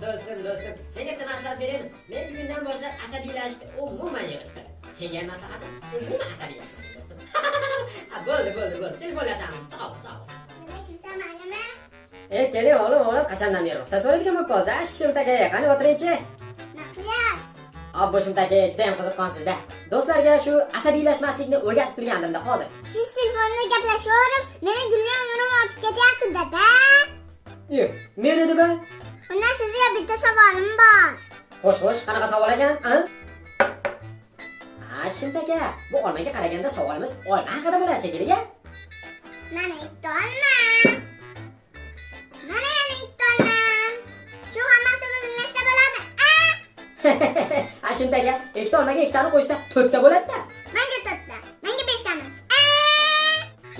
Do'stim, do'stim, senga bitta maslahat beraymi? Men bugundan boshlab asabiylashishni umuman yig'ishtirdim. Senga ham maslahatim, umuman asabiylashma, do'stim. Ha, bo'ldi, bo'ldi, bo'ldi. Telefonlashamiz. Sog', sog'. Nima kulsam maylimi? E, keling o'g'lim, o'g'lim, qachondan beri ruxsat so'raydigan bo'lib qoldi. Shumta aka, qani o'tiringchi. Nima qilyapsiz? Obbo, Shumta aka, juda ham qiziqqansizda. Do'stlarga shu asabiylashmaslikni o'rgatib turgandimda hozir. Siz telefonda gaplashaverib, meni gulli umrim o'tib ketyapti, dada. Yo'q, men edi ba? Undan sizga bitta savolim bor. Xo'sh, xo'sh, qanaqa savol ekan, a? Ha, Shumta aka, bu olmaga qaraganda savolimiz olma haqida bo'ladi shekilli. Mana ikkita olma. Mana yana ikkita olma. Shu hammasi bo'lib nechta bo'ladi? A? Ha, Shumta aka, ikkita olmaga ikkitani qo'shsa to'rtta bo'ladi-da. Menga to'rtta. Menga beshta emas. A?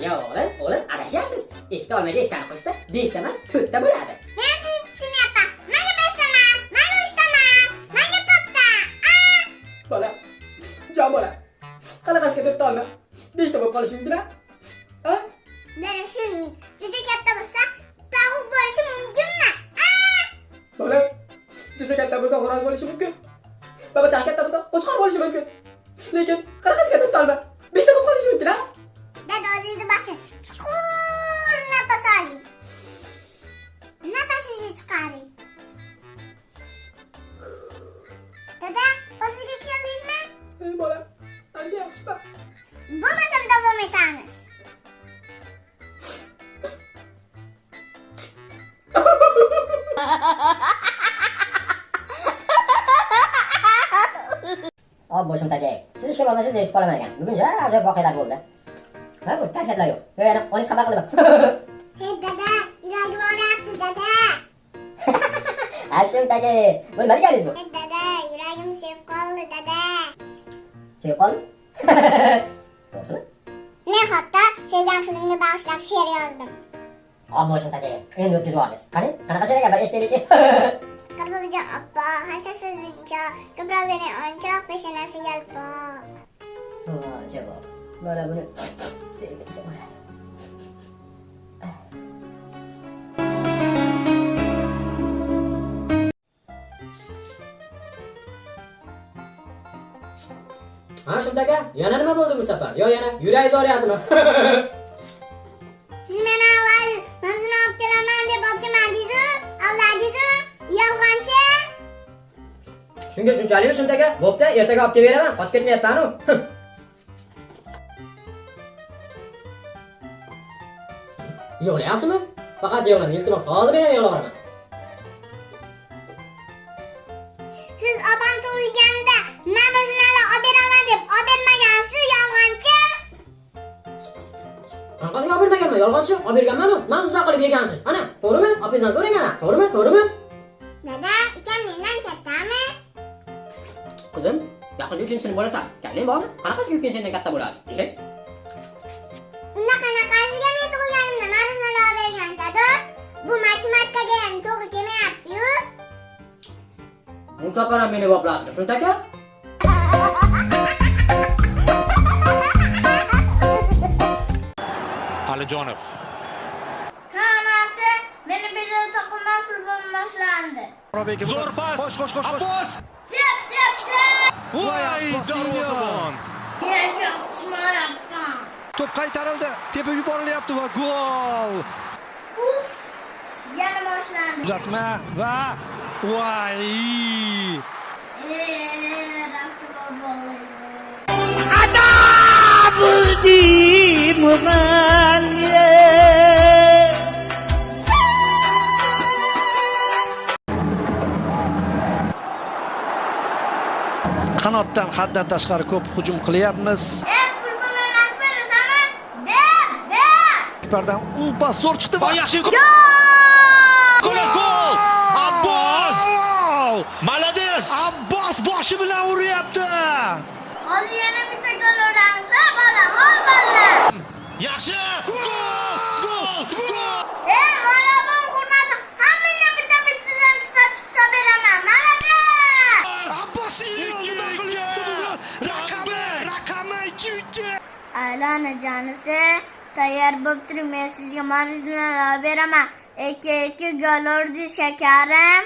Yo'q, o'g'lim, o'g'lim, adashyapsiz. Ikkita olmaga ikkitani qo'shsa beshta emas, to'rtta bo'ladi. Men sizni tushunyapman. Menga beshta emas. Menga uchta emas. Menga to'rtta. A? Bola, jon bola. Qanaqasiga to'rtta olma? Beshta bo'lib qolishi mumkin, a? Ha? Dada shuning. Juda katta bo'lsa, tovuq bo'lishi mumkinmi? A? Bola, juda katta bo'lsa xo'roz bo'lishi mumkin. Babacha katta bo'lsa qo'chqor bo'lishi mumkin. Lekin qanaqasiga to'rtta olma? Beshta bo'lib qolishi mumkin, a? Dada o'zingizni bosing. Chuqur nafas oling. Nafasingizni chiqaring. Dada, o'zingizga keldingizmi? Ey bola, ancha yaxshiman. Bo'lmasam davom etamiz. Obbo, Shumta aka, siz ishga bormasangiz zerikib qolaman ekan. Bugun juda ajoyib voqealar bo'ldi. Ha, bu kayfiyatlar yo'q. Yo, yana onangiz xabar qildimi? Hey dada, yuragim og'riyapti dada. Ha, Shumta aka, bu nima deganingiz bu? Hey dada, yuragim sevib qoldi dada. Sevib qoldim? To'g'risimi? Men hatto sevgan qizimga bag'ishlab she'r yozdim. Obbo, Shumta aka, endi o'tkazib yubordingiz. Qani, qanaqa she'r ekan, bir eshitaylikchi. Qorbobojon oppoq, hassasi uzunchoq, ko'proq bering o'yinchoq, peshonasi yalpoq. Javob. Mana buni sevgi desa bo'ladi. Ha, Shumta aka, yana nima bo'ldi bu safar? Yo, yana yuragingiz og'riyaptimi? Siz meni avval mavzuni olib kelaman deb olib kelmadingiz-u, aldadingiz-u, yolg'onchi. Shunga shunchalikmi, Shumta aka? Bo'pti, ertaga olib kelib beraman. Qochib ketmayapman-u. Yig'layapsizmi? Faqat yig'lamang, iltimos. Hozir men ham yig'layveraman. Siz opam tug'ilganda мороженое olib beraman deb olib bermagansiz, yolg'onchi. Qanaqasiga olib bermaganman, yolg'onchi? Olib berganman-u. Mazza qilib yegansiz. Ana, to'g'rimi? Opangizdan so'rang ana. To'g'rimi? To'g'rimi? Dada, ukam mendan kattami? Qizim, yaqinda 3-sinf bo'lasan. Kallang bormi? Qanaqasiga ukang sendan katta bo'ladi? E? Unda qanaqasiga men tug'ilganimda мороженое olib bergan dada? Bu matematikaga ham to'g'ri kelmayapti-yu. Bu safar ham meni boplabdi. Shumta aka? Alijonov. Hammasi meni bezovta qilmay futbol boshlandi. Zo'r pas. Xo'sh, xo'sh, xo'sh, xo'sh. Abbos. Tep, tep, tep. Voy, Abbos darvozabon. Yoqishmayapman. To'p qaytarildi, tepib yuborilyapti va gol. Uf, yana boshlandi. Uzatma va voy! Rasul bo'ldi. Ata buldi mug'anni. Qanotdan haddan tashqari ko'p hujum qilyapmiz. Futbol o'ynashni bilasanmi? Ber, ber. Kipardan u pas zo'r chiqdi va yaxshi Gol! Gol! Abbos! Молодец! Abbos boshi bilan uryapti. Hozir yana bitta gol uramiz, ha bola, ha bola. Yaxshi! Gol! Gol! Gol! Bola, bu hurmati hammangga bitta bittadan chipa-chipsa beraman. Молодец! Abbos nima qilyapti bugun? Raqami, raqami 2-2. Aylana jonisi, tayyor bo'lib turing, men sizga мороженое olib beraman. 2-2 gol urdi shakarim.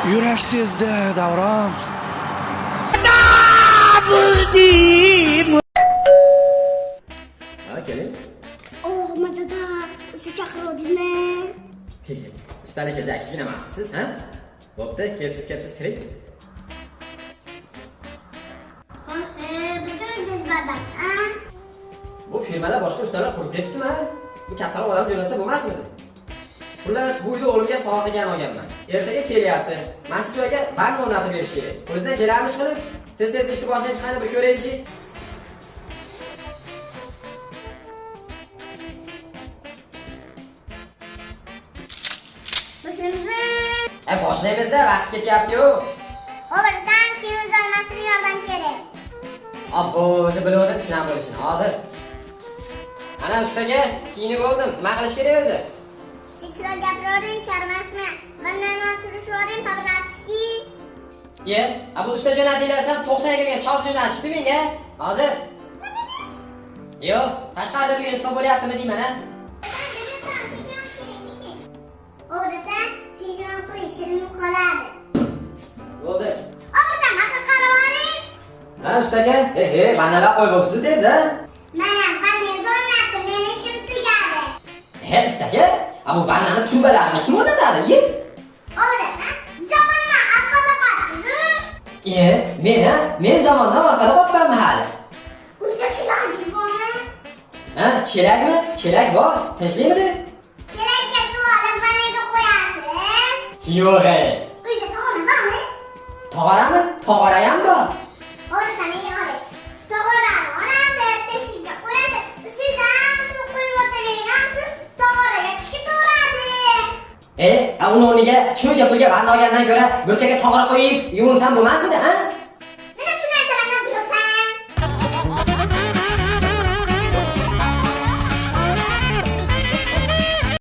Yurak sezdi Davron. Ha, keling. Oh, mazada, usta chaqirdingizmi? Ustalik aka kichkina emasmisiz, ha? Bo'pti, kelibsiz, kelibsiz, kiring. Bitirdingiz badam, a? Bu firmada boshqa ustalar qurib ketibdimi? Ha? Bu kattaroq odam jo'natsa bo'lmasmidi? Xullas, bu uyda o'g'limga sovg'a qilgan olganman. Ertaga kelyapti. Mana shu joyga vanna o'rnatib berish kerak. Qo'lingizdan kelarmish qilib, tez-tez ishni boshdan chiqani bir ko'raylikchi. Boshlaymizmi? E, boshlaymiz-da, vaqt ketyapti-yu. O'g'ridan kiyim olmasini yordam kerak. Obbo, o'zi biluvdim shunaqa bo'lishini. Hozir. Ana ustaga kiyinib oldim. Nima qilish kerak o'zi? Sekinroq gapiravering, karmasmi? Vannani turishvering, pabratishki. Ye, a bu usta jo'natinglar 90 kirgan chol jo'natishdi menga. Hozir. Yo'q, tashqarida bugun hisob bo'lyaptimi deyman, ha? O'g'ridan sinkron qiling, shirin qoladi. Bo'ldi. O'g'ridan aql qaravaring. Ha, ustaga, he he, vannalar qo'yib bo'psiz tez, ha? Mana vanna o'rnatdi, meni ishim tugadi. He, ustaga, a bu vannani trubalarini kim o'rnatadi? Ye. O'g'ridan zamondan orqada qolsiz. Ye, men ha, men zamondan orqada qolibmanmi hali? Uyda chilangiz bormi? Ha, chelakmi? Chelak bor. Tinchlikmidi? Chelakka suv olib vannaga qo'yasiz. Yo'q, e. Uyda tog'ora bormi? Tog'orami? Tog'ora ham bor. O'g'ridan menga qarang. Tog'orani olasiz, teshikka qo'yasiz, ustidan suv quyib o'tiring, ham suv tog'oraga tushib ketaveradi. E, a uni o'rniga shuncha pulga vanna olgandan ko'ra burchakka tog'ora qo'yib yuvinsam bo'lmasmidi, ha?